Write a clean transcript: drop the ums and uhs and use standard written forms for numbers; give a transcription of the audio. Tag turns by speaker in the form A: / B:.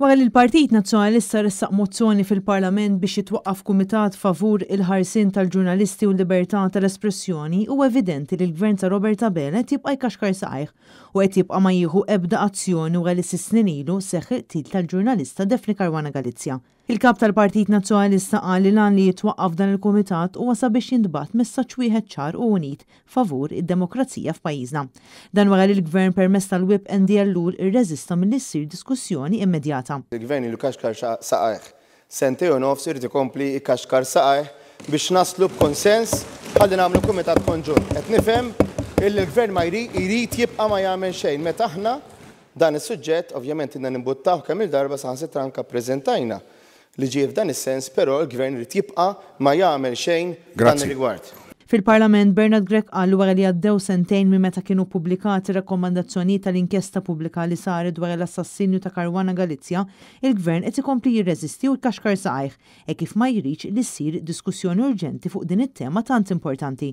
A: Wara li l-Partit Nazzjonalista ressaq mozzjoni fil-Parlament biex jitwaqqaf kumitat favur il-ħarsien tal-ġurnalisti u l-libertà tal-espressjoni, huwa evidenti li l-Gvern ta' Robert Abela qed jibqa' jkaxkar saqajh u qed jibqa' ma jieħu ebda azzjoni wara li sitt snin ilu seħħ il-qtil tal-ġurnalista Daphne Caruana Galizia. Il-Kap tal-Partit Nazzjonalista qal li l-għan li jitwaqqaf dan il-kumitat huwa sabiex jintbagħat messaġġ wieħed ċar u unit favur id-demokrazija f'pajjiżna. Dan wara li l-Gvern permezz tal-Whip Andy Ellul irreżista milli ssir diskussjoni immedjata.
B: Il-Gvern ilu jkaxkar saqajh sentejn u nofs irid ikompli jkaxkar saqajh biex naslu b'kunsens ħalli nagħmlu kumitat konġunt. Qed nifhem illi l-Gvern ma jrid jibqa' ma jagħmel xejn meta aħna Dan is-suġġett ovvjament ilna nimbuttawh kemm-il darba saħansitra anke ppreżentajna liġijiet f'dan is-sens però l-Gvern irid jibqa' ma jagħmel xejn f'dan ir-rigward.
A: Fil-Parlament, Bernard Grech qal li wara li għaddew sentejn minn meta kienu ppubblikati r-rakkomandazzjonijiet tal-inkjesta pubblika li saret dwar l-assassinju ta' Caruana Galizia, il-Gvern qed ikompli jirreżisti u jkaxkar saqajh hekk kif ma jridx li ssir diskussjoni urġenti fuq din it-tema tant importanti.